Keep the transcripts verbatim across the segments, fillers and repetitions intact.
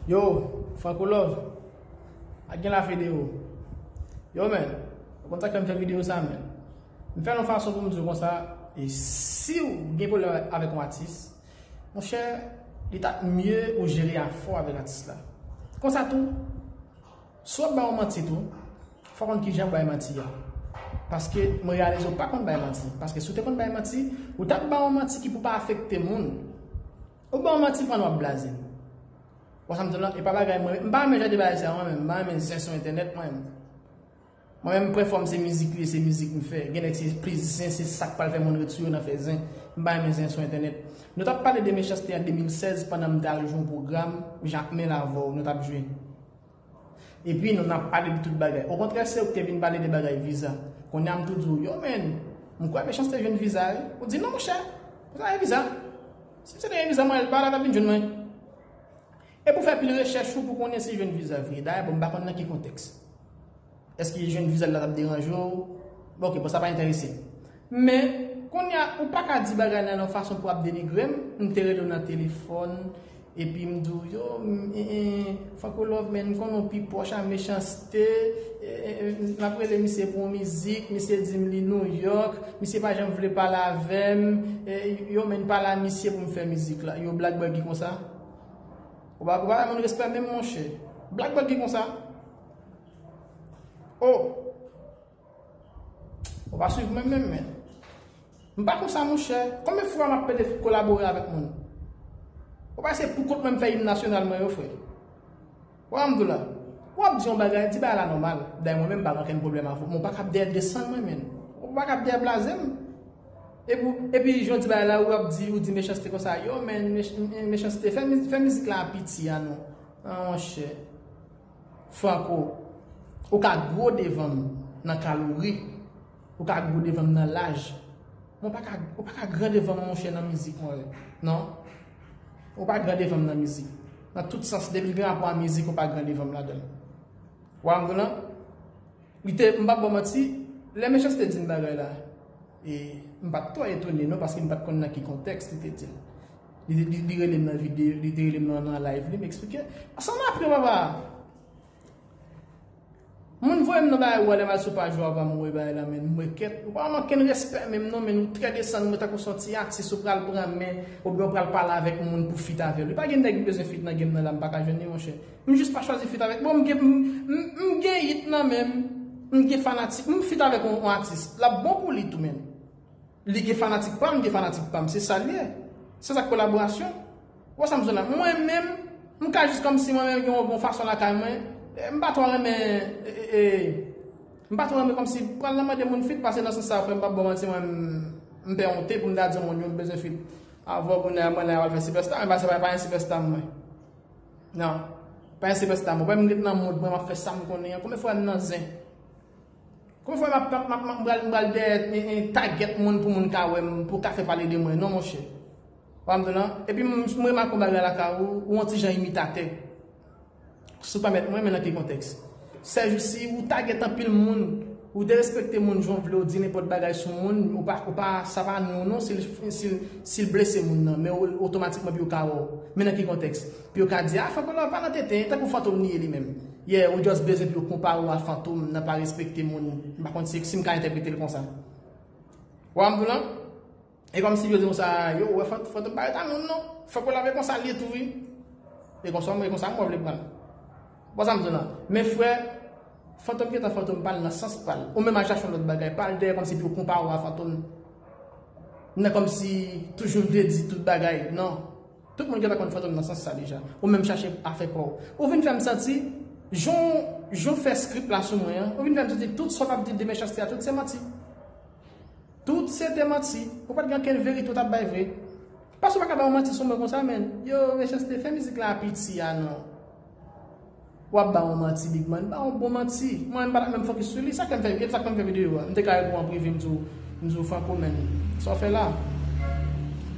Yo, Franco Love, ak gen la fede yo. Yo, men, ou konn sa k fè m fè videyo sa, men. M fè l yon fason pou m di w konsa, e si w gen pwoblèm avèk yon atis, monchè, li t ap mye ou jere afè w avèk atis la. Konsa tou, si w ap ba yon manti tou, fò w konn kijan w bay manti a. Paske mwen reyalize w pa konn bay manti. Paske si w te konn bay manti, ou t ap ba yon manti ki pou pa afekte moun. Ou ba yon manti pandan w ap blaze m. Wè sa m di w la, e pa bagay mwen, m pa renmen jan de bagay sa yo, mwen menm, m pa renmen zen sou entènèt, mwen menm. Mwen menm, m pran fòm se mizik li, se mizik m fè. Gen nèg se plis zen, se sa k pral fè moun ret sou yo nan fè zen. M pa renmen zen sou entènèt. Nou t ap pale de Mechanste an de mil sèz pandan m t al jwe yon pwogram, Jakmèl avè w, nou t ap jwe. Epi nou n ap pale de tout bagay. Okontrè, se ou ki te vin pale de bagay viza. Kounye a m tou di w, yo, men, m kwè Mechanste jwenn viza, wi. Ou di, non, monchè, viza e viza. Si m se te gen viza, mwen, l pa la, t ap vin jwenn mwen. E pou fè pil rechèch ou pou konnen si l jwenn viza vre. Dayè, bon, m pa konn nan ki kontèks. Èske jwenn viza la t ap deranje w? Bon, ok, bon, sa pa enterese m. Men, kounye a, ou pa ka di bagay la nan yon fason pou ap denigre m. M te rele w nan telefòn, epi m di w, yo, m, e, e, Franco Love, men, m konnen w pi pwòch a Mechanste, e, e, e, m ap rele misye pou yon mizik, misye di m li Nouyòk, misye pa janm vle pale avè m, e, yo, men, pale a misye pou m fè mizik la. Yo, Black Buggy konsa? Ou pa, ou pa bay moun respè menm, monchè. Black Buggy konsa? Oh! Ou pa swiv mwen menm, men. M pa konsa, monchè. Konbyen fwa m ap pede kolabore avèk moun? Ou pa se pou kont mwen m fè im nasyonal mwen yo, frè? Ou wè m di w la? W ap di yon bagay, di bagay la nòmal. Dayè, mwen menm, m pa gen okenn pwoblèm avè w. Men w pa kab dèyè desann mwen, men. Ou pa kab dèyè blaze m. Epi, epi jan w di bagay la, w ap di, ou di Mechanste konsa. Yo, men, Mech-, Mechanste, fè, mi- fè mizik la piti a non. Ah, monchè. Franco, ou ka gwo devan m nan kalori, ou ka gwo devan m nan laj, men ou pa ka, ou pa ka gran devan m, monchè, nan mizik mwen yo. Non. Ou pa gran devan m nan mizik. Nan tout sans, depi l gen rapò a mizik, ou pa gran devan m ladan l. Ou wè m di w lan? Li te, m p ap ba w manti, lè Mechanste di m bagay la, e m pa t twò etone non, paske m pa t konn nan ki kontèks li te di l. Li, li, li rele m nan videyo, li te rele m nan, nan live li, m eksplike. Ansanm apre, papa, moun voye m nan bagay ou a, lè m al sou paj ou a, pa m wè bagay la, men m wè kèt, ou pa manke n respè menm non, men ou trè desann, ou tankou se yon ti atis, ou pral pran men, oubyen ou pral pale avèk moun pou feat avè l. Li pa gen nèg ki bezwen feat nan game nan la, m pa ka jwenn li, monchè. M jis pa chwazi feat avèk. Bon, m gen, m, m, m gen hit nan men m. M gen fanatik. M feat avèk yon, yon atis. L ap bon pou li tou, men. Li gen fanatik pa m, m gen fanatik pa m. Se sa l ye. Se sa k kolaborasyon. Ou wè sa m di w la? Mwen menm, m ka jis kòmsi mwen menm gen yon bon fason lakay mwen. E, m pa twò renmen, e, e, e, m pa twò renmen kòmsi pral nan mande moun feat, paske nan sans sa, frè m, m p ap ba w manti, mwen, m, m pè onte pou m ta di yon moun yo m bezwen feat avè w, pou mwen la, mwen la, w al fè sipèsta, men pa, se pa, pa yon sipèsta mwen. Non. Pa yon sipèsta mwen. Ou wè m ret nan mood mwen, m ap fè sa m konnen an. Konbyen fwa m nan zen? Konbyen fwa m ap, m ap, m ap, m ap, m pral, m pral dèyè, e, e, tagèt moun pou moun ka wè m, pou ka fè pale de mwen? Non, monchè. Ou wè m di w lan? Epi m, m remake yon bagay lakay ou, ou yon ti jan imitatè. Si w pèmèt mwen, men nan ki kontèks? Sèjousi, ou tagèt anpil moun, ou derespekte moun jan w vle, ou di nenpòt bagay sou moun, ou pa, ou pa, sa pa nou non, si l, si l, si l blese moun nan, men o-, otomatikman pou yo ka wè w. Men nan ki kontèks? Pou yo ka di, a, Franco Love pa nan tenten, tankou Fantom li ye li menm. Yeah, ou just bezwen pou yo konpare w a Fantom, nan pa respekte moun. M pa konn si, si m ka entèprete l konsa. Ou wè m di w lan? E kòmsi yo di konsa, yo, ou wè Fant-, Fantom pa ret a moun non. Fòk ou lave konsa l ye tou, wi. E konsa, e konsa mwen vle pran l. Bon, sa m di w lan. Men frè, Fantom gentan Fantom pa l nan sans pa l. Ou menm al chache yon lòt bagay. Pa al dèyè kòmsi pou yo konpare w a Fantom. Nan kòmsi toujou vle di tout bagay. Non. Tout moun gentan konn Fantom nan sans sa deja. Ou menm chache afè pa w. Ou vin fè m santi, jan w, jan w fè script la sou mwen an, ou vin fè m santi tout sa w ap di de Mechanste a, tout se manti. Tout se te manti. Ou pa t gen okenn verite ou t ap bay vre. Paske ou pa ka bay yon manti sou mwen konsa, men. Yo, Mechanste, fè mizik la piti a non. W ap ba yon manti, Big Man. Ba yon bon manti. Mwen, m pa t ap menm fokis sou li. Sa k fè m fè, sa k fè m fè videyo a. M te ka reponn an prive, m di w, m di w, Franco, men, sa w fè la?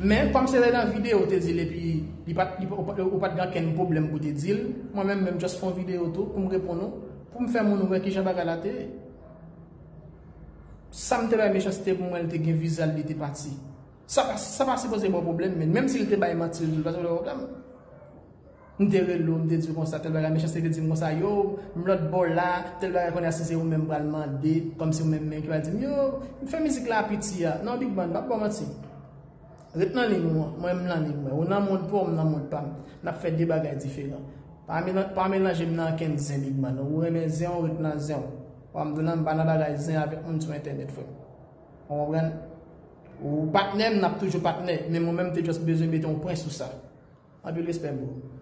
Men, kòm se nan videyo ou te di l, epi li pa t, li, ou, pa- ou pa t gen okenn pwoblèm pou te di l, mwen menm, menm just fè yon videyo tou, pou m reponn ou, pou m fè moun wè kijan bagay la te ye. Sa m te bay Mechanste pou mwen, li te gen viza l, li te pati. Sa pa, sa pa sipoze ba w pwoblèm, men menm si l te bay manti, li pa sipoze ba w pwoblèm. M te rele w, m te di w konsa, tèl bagay, Mechanste te di m konsa, yo, m lòt bò la, tèl bagay, kounye a si se ou menm pral mande, kòmsi ou menm menm ki pral di m, yo, m fè mizik la piti a. Non, Big Man, m p ap ba w manti. Ret nan liy ou an, mwen m nan liy mwen. Ou nan mond pa w, m nan mond pa m. N ap fè de bagay diferan. Pa melan- pa melanje m nan ankenn zen, Big Man. Ou renmen zen w, ret nan zen w. Ou pa m di w nan, m pa nan bagay zen avèk moun sou entènèt, frè m. Ou konprann? Ou patnè m, n ap toujou patnè. Men mwen menm, m te just bezwen mete yon pwen sou sa. Anpil respè, bro.